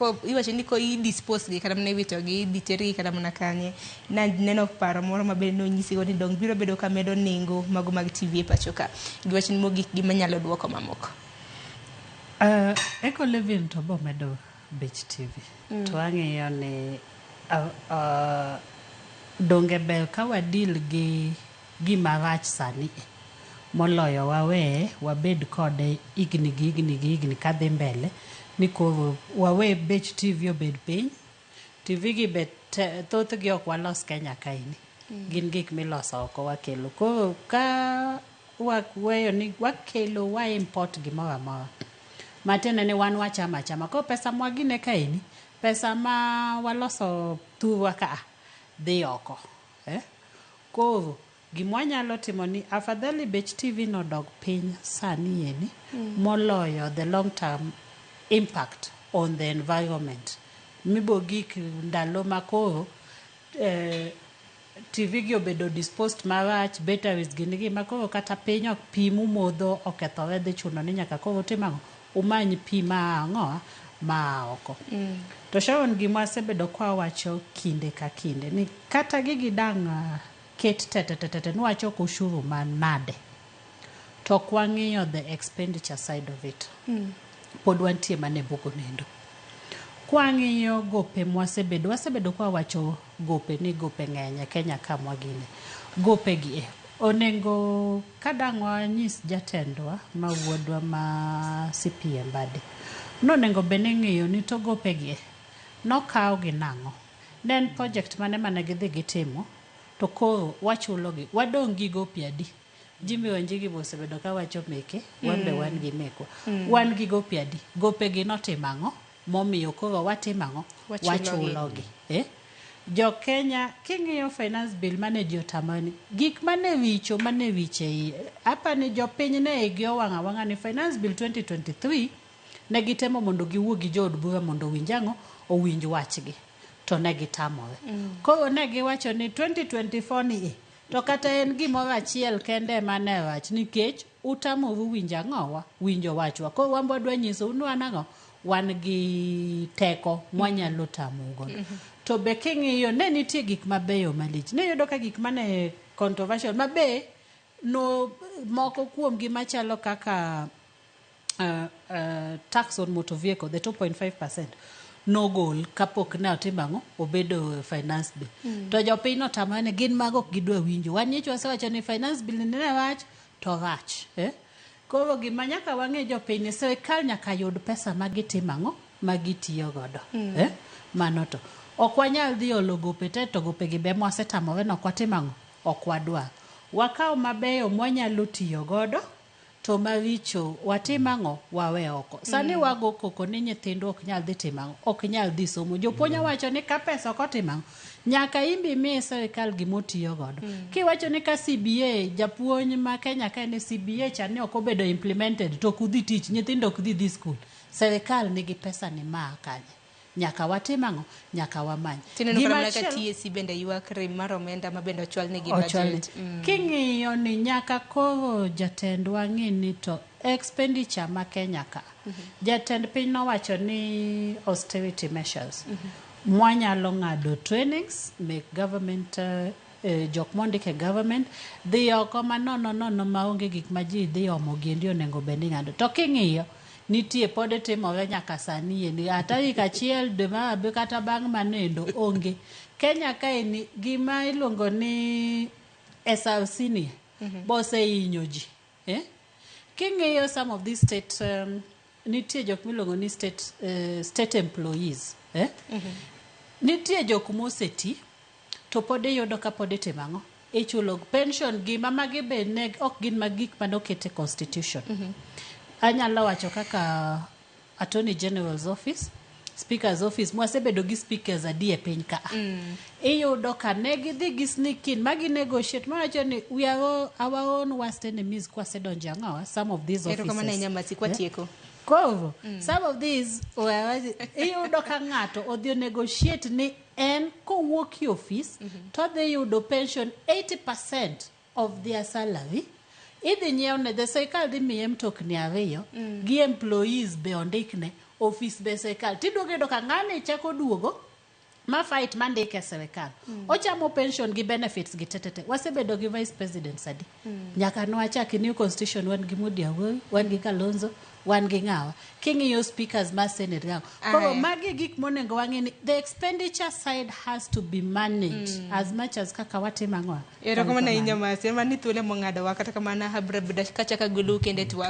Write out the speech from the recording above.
Iwacho ni ko i dispose gi kata mana iwito gi idhi tergi kata mana kanye. Naneno paro moro ma bende nonyisigo ni dong biro bedo ka medo nengo mago mag TV e pacho ka. Giwach ni mogik gima nyalo duoko mamoko. Eco Living to bo medo bech TV. To ang'iyo ni donge ber ka wa deal gi gima rach sani e moloyo wawe wabed kode higni gi higni gi higni kadhi mbele ni koro wawe bech TV obed piny. TV gi be thothgi ok walos Kenya kaeni. Gin gik miloso oko wakelo. Koro ka waweyo ni wakelo wa import gimoro amora. Matiende ni wan wachamo achama. Koro pesa mwagine kaeni, pesa ma waloso thurwa ka a dhi oko. Eh? Koro gimwanyalo timo ni afadhali bech TV no dog piny sani eni moloyo the long term impact on the environment. Mibo gik ndalo ma koro TV gi obedo disposed marach, batteries gi nigi ma koro kata piny ok pi mumodho okethore dhi chuno ni nyaka koro utim ang'o? Umany pi ma ang'o? Ma oko. To Sharon gima wasebedo kwa wacho kinde ka kinde ni kata gigi dang' ket te ni wachoko ushuru manade to ok wang'iyo the expenditure side of it. Pod wantie mana e bugo nendo. Kwang'iyo gope mwasebedo, wasebedo kwa wacho gope ni gope ng'eny e Kenya ka mwagine. Gope gi e onego kadang' wanyis jatendwa ma wuodwa ma CPA Mbadi nonego bed ni ng'iyo ni to gope gi e nokaw gi nang'o. Ne en project mane mane gidhi gitimo to koro wachulo gi wadong' gi gope adi. Jimmy Wanjigi be osebedo ka wacho meke, wan be wan gi mekwa. Wan gi gope adi? Gope gi notimo ang'o? Momiyo koro watimo ang'o? Wachulo gi. Eh? Jo Kenya king'iyo finance bill mane ji otamore ni gik mane richo mane richo e iye apa ni jopiny ne igi owang' awang'a ni finance bill 2023 ne gitemo mondo giwuo gi jood bura mondo owinj ang'o owinj wachgi to ne gitamore. Koro ne giwacho ni 2024 ni e to kata en gimoro achiel kende ema ne rach nikech utamoru winjo ang'owa winjo wachwa koro wan wadwa nyisou ni wan ang'o wan gi teko mwanyalo tamou godo. To be king'iyo ne nitie gik mabeyo malich. Niyudo ka gik mane controversial mabe no moko kuomgi machalo kaka tax on motor vehicle the 2.5% nogol kapok ne otimo ang'o obedo finance bill. To jopiny notamore ni gin mago ok gidwa winjo. Wan nyocha wasewacho ni finance bill ni ne rach to rach. Eh? Koro gima nyaka wang'e jopiny ni sirikal nyaka yud pesa ma gitimo ang'o ma gitiyo godo. Eh? Mano to. Ok wanyal dhi olo gope te to gope gi be mwasetamore ni ok watim ang'o? Ok wadwar. Wakaw mabeyo mwanyalo tiyo godo to maricho watim ang'o? Wawe oko. Sani wago koko ni nyithindwa ok nyal dhi timo ang'o? Ok nyal dhi somo. Jopuonj owacho ni ka pesa ok otimo ang'o? Nyaka imbe imiye sirikal gimotiyo godo. Kiwacho ni ka CBA japuonj ma Kenya ka ni CBA cha ni ok obedo implemented to ok udhi tich, nyithindo ok dhi dhi skul. Sirikal nigi pesa ni maa kanye? Nyaka watim ang'o? Nyaka wamany. Tineno kata mana ka TSC bende ywak rem mar omenda ma bende ochwal negi budget. King'iyo ni nyaka koro jatendwa ng'i ni to expenditure ma Kenya ka. Jatend piny nowacho ni austerity measures. Mwanyalo ng'ado trainings mek government jok mondik e government dhi oko manono nono maonge gik ma ji dhi omo giendi onego bed ni ng'ado. To king'iyo nitie pod timore nyaka sani endi a tarik achiel dwe mar abiriyo kata bang' mano endo onge. Kenya kaeni gima iluongo ni SRC ni bosehinyo ji. Eh? King'iyo some of these state nitie jok miluongo ni state employees. Eh? Nitie jok moseti to pod iyudo ka pod itimo ang'o? Ichulo pension gi ma magi be ne ok gin mag gik mane oket e constitution. Anyalo wacho kaka Attorney General's office, Speaker's office, mwasebedo gi speakers adi e piny ka. Iyudo ka ne gidhi gi sneak in ma gi negotiate mawacho ni we are all, our own worst enemies kwasedonjo ang'owa some of these offices. Erokamano ahinya Mercy, kwatieko. Koro, some of these iyudo ka ng'ato odhi negotiate ni en kowuok e office to odhi yudo pension 80% of their salary. Idhi nyiewne, the sirikal dhi miye mtokni ariyo gi employees be ondikne. Ofis be sirkal. Tiduogo iyudo ka ng'ani chako duogo ma fight ma ndike e sirkal. Ochamo pension gi benefits gi tetete. Wasebedo gi vice presidents adi? Nyaka nwachak new constitution wan gi Moody Awuoyi, wan gi Kalonzo, wan gi ng'awa. King'iyo speakers mar senate gago. Koro Aya. magi e gik monego wang'e ni the expenditure side has to be managed as much as kaka watimo ang'o. Erokamano ahinya Masi, mani thuolo mong'adowa kata kamano abiro bedo kachako agolou kendo e twak.